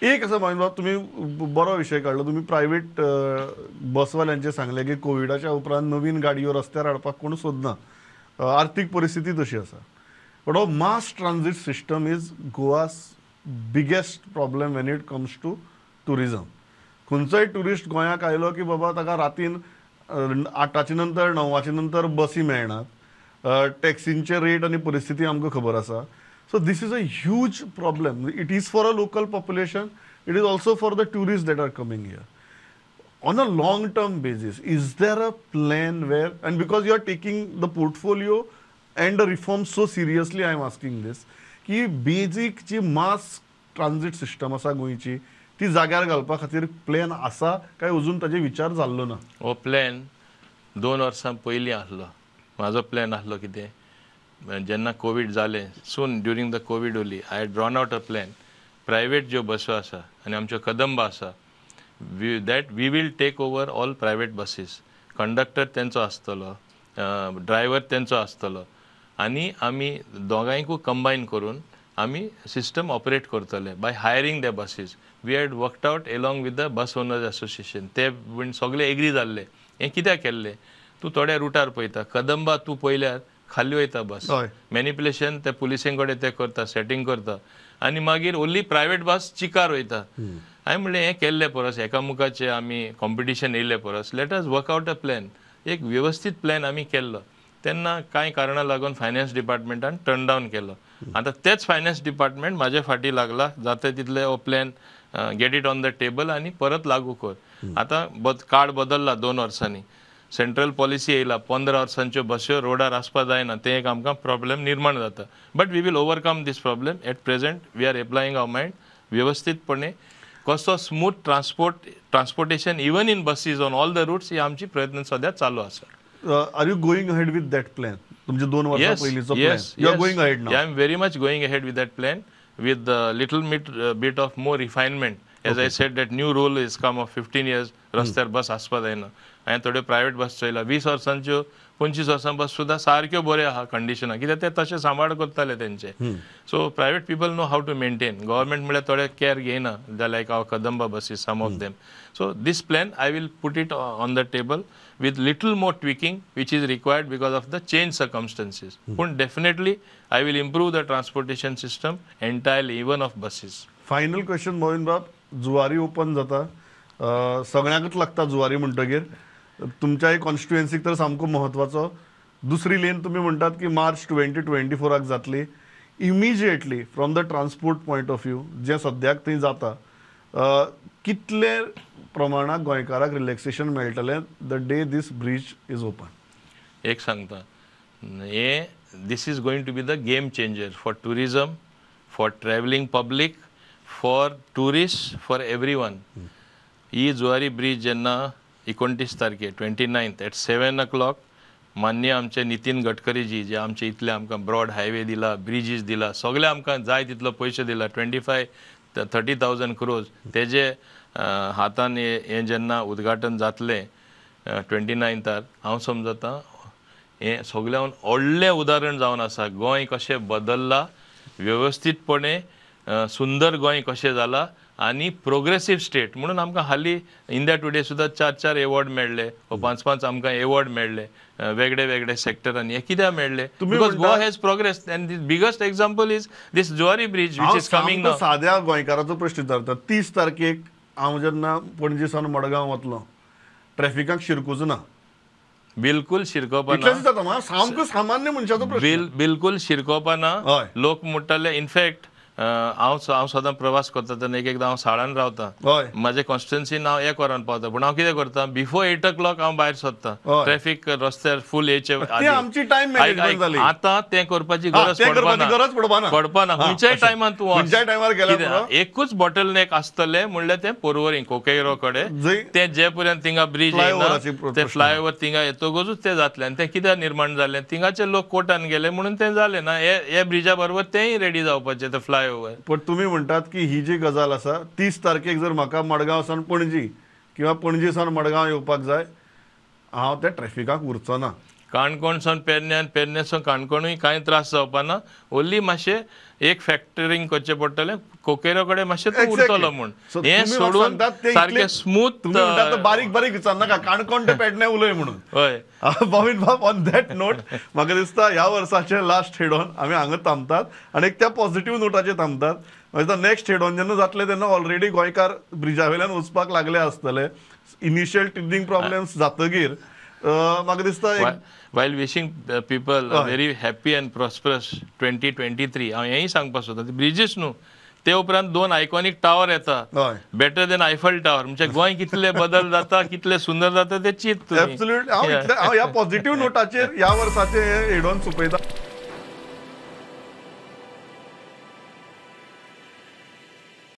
एक आसा मोहीन, तुमी बरो विशय काडलो. तुमी प्रायवेट बसवाल्यांचे सांगलें की कोविडाच्या उपरांत नवीन गाडयो रस्त्यार हाडपाक कोण सोदना, आर्थीक परिस्थिती तशी आसा. बट हो mass transit system is Goa's biggest problem when it comes to tourism. खंयचोय ट्युरिस्ट गोंयाक आयलो की बाबा ताका रातीन 8 नंतर 9 नंतर बसी मेळनात, टॅक्सींचे रेट आनी परिस्थिती आमकां खबर आसा. So this is a huge problem. It is for a local population, it is also for the tourist that are coming here. On a long term basis, is there a plan where, and because you are taking the portfolio and the reform so seriously, I am asking this, की basic जी मास transit system आसा गोंयची ती जाग्यार घालपा खातीर plan आसा काय अजून ताजे विचार जाल्लो ना? हो प्लॅन 2 वर्सां पयलीं आसलो. म्हाजो प्लॅन आसलो कितें, जेन्ना कोवीड जालें, soon during the Covid only I had drawn out a plan. Private ज्यो बसो आसा आनी आमच्यो कदंबा आसा, that we will take over all private buses. Conductor तेंचो आसतलो, ड्रायव्हर तेंचो आसतलो, आनी आमी दोगांयकूय कंबायन करून आमी सिस्टम ऑपरेट करतले by hiring the buses. We had worked out along with the bus owners association. ते बीन सगळे एग्री जाल्ले. हें कित्याक केल्लें, तूं थोड्या रुटार पळयता, कदंबा तूं पळयल्यार खाली वयता बस, मॅनिपुलेशन ते पुलिसां कडेन ते करता, सेटींग करता, आनी मागीर ओन्ली प्रायवेट बस चिकार वयता. हांवें म्हणलें हें केल्ले परस एकामुखाचें आमी कॉम्पिटिशन येयल्ले परस let us work out a plan. एक वेवस्थीत प्लॅन आमी केल्लो. तेन्ना कांय कारणां लागून फायनान्स डिपार्टमेंटान टर्न डावन केलो. आतां तेच फायनान्स डिपार्टमेंट म्हाजे फाटीं लागला, जाता तितले हो plan get it on the table आनी परत लागू कर. आतां कार्ड बदल्ला 2 वर्सांनी, सेंट्रल पॉलिसी येयला, 15 वर्सांच्यो बस्यो रोडार आसपा जायना, तें एक आमकां प्रॉब्लेम निर्माण जाता. But we will overcome this problem. At present we are applying our mind वेवस्थीतपणे कसो smooth transportation even in buses on all the routes, ही आमची प्रयत्न सद्या चालू आसा. Are you going ahead with that plan? तुमचे 2 वर्सां पयलींचो plan, you are going ahead now? I am very much going ahead with that plan with little bit of more refinement. As I said that new rule is come of 15 years रस्त्यार बस आसपा जायना. हांवें थोड्यो private बस चोयला, 20 वर्सांच्यो 25 वर्सां बस सुद्दां सारक्यो बऱ्यो आहा कंडिशनाक, कित्याक ते तशें सांबाळ करताले तेंचे. So private people know how to maintain. Government म्हळ्यार थोडे कॅर घेयना, like our Kadamba buses, some of them. So this plan I will put it on the table with little more tweaking which is required because of the change circumstances. पूण definitely I will improve the transportation system entirely, even of buses. Final question Moin बाब, Zuari open जाता, सगळ्यांकूच लागता जुवारी म्हणटगीर, तुमच्याय कॉन्स्टिट्युएन्सीक तर सामको म्हत्वाचो. दुसरी लेन तुमी म्हणटात की मार्च 2024 जातली. Immediately from the transport point of view जें सद्याक थंय जाता, कितले प्रमाणात गोंयकाराक रिलॅक्सेशन मेळटलें the day this bridge is open? एक सांगता, हें this is going to be the game changer for tourism, for travelling public, for tourist, for everyone. ही जुवारी ब्रीज जेन्ना 29 तारखे 29th at 7 o'clock मान्य आमचे नितीन गडकरीजी, जे आमचे इतले आमकां ब्रॉड हायवे दिला, ब्रिजीस दिला, सगळे आमकां जाय तितलो पयशे दिला, 25-30,000 क्रोज तेजे हातान हें जेन्ना उद्घाटन जातलें 29थार, हांव समजता हें सगळ्यान व्हडलें उदाहरण जावन आसा. गोंय कशें बदल्लां वेवस्थीतपणे, सुंदर गोंय कशें जालां आनी प्रोग्रेसीव स्टेट म्हणून आमकां हालीं इंडिया टुडे सुद्दां 4-4 एवॉर्ड मेळ्ळे, 5-5 आमकां एवॉर्ड मेळ्ळे वेगळे वेगळे सेक्टरांनी. हें कित्याक मेळ्ळे? Because Goa has progress and the biggest example is this Zuari bridge which is coming now. साद्या गोंयकाराचो प्रश्न विचारता, 30 तारखेक हांव जेन्ना पणजे सावन मडगांव वतलो, ट्रॅफिकाक शिरकूच ना, बिलकुल शिरकोवपा ना, सामको सामान्य मनशाचो प्रश्न, बिलकुल शिरकोवपा ना. लोक म्हणटाले, इनफॅक्ट हांव सदां प्रवास करता तेन्ना एक एकदां हांव साळान रावता, म्हाजे कॉन्स्टिट्युएन्सीन हांव 1 वरान पावता, पूण हांव कितें करता, बिफोर 8 o'clock हांव भायर सरता, ट्रॅफीक रस्त्यार फूल येयचे आदी. आतां तें करपाची गरज पडपाना, खंयच्याय टायमान तूं वच, एकूच बॉटल नेक आसतलें म्हणल्यार तें पोरवरीं कोकेरो कडेन, तें जे पर्यंत थिंगा ब्रीज येयना, ते फ्लायओवर थिंगा येतकूच तें जातलें. आनी तें कित्याक निर्माण जालें, थिंगाचे लोक कोर्टान गेले म्हणून तें जालें ना. हे ब्रिजा बरोबर तेंय रेडी जावपाचें, तें फ्लायओवर. पण तुम्ही म्हणटात की ही जी गजाल आसा, 30 तारखेक जर म्हाका मडगांव सावन पणजी किंवा पणजी सावन मडगांव येवपाक जाय, हांव त्या ट्रॅफिकाक उरचो ना, काणकोण सावन पेडण्यां आनी पेडण्यां सावन काणकोणूय कांय त्रास जावपा ना. ओन्ली मातशें एक फॅक्टरींग करचें पडटलें, कोकेरो कडेन मातशें तूं उरतलो म्हूण. हें सोडून सारकें स्मूथ बारीक बारीक विचारनाका, काणकोण ते पेडण्यां उलय म्हणून. हय बॉबीन बाब, ऑन that note म्हाका दिसता ह्या वर्साचें लास्ट हेड ऑन आमी हांगा थांबतात आनी एक त्या पॉझिटिव्ह नोटाचेर थांबतात. मागीर नेक्स्ट हेड ऑन जेन्ना जातलें तेन्ना ऑलरेडी गोंयकार ब्रिजा वयल्यान वचपाक लागले आसतले, इनिशियल टिथींग प्रॉब्लेम्स जातगीर म्हाका दिसता. While wishing people a very happy and prosperous 2023, हांव हेंय सांगपाक सोदता, ब्रिजीस न्हू, ते उपरांत 2 आयकॉनीक टावर येता, बेटर देन आयफल टावर. म्हणजे गोंय कितले बदल जाता, कितले सुंदर जाता ते चिंत. एब्सोल्युटली. हांव ह्या पॉझिटिव्ह नोटाचेर ह्या वर्साचे हेड ऑन सोंपयता.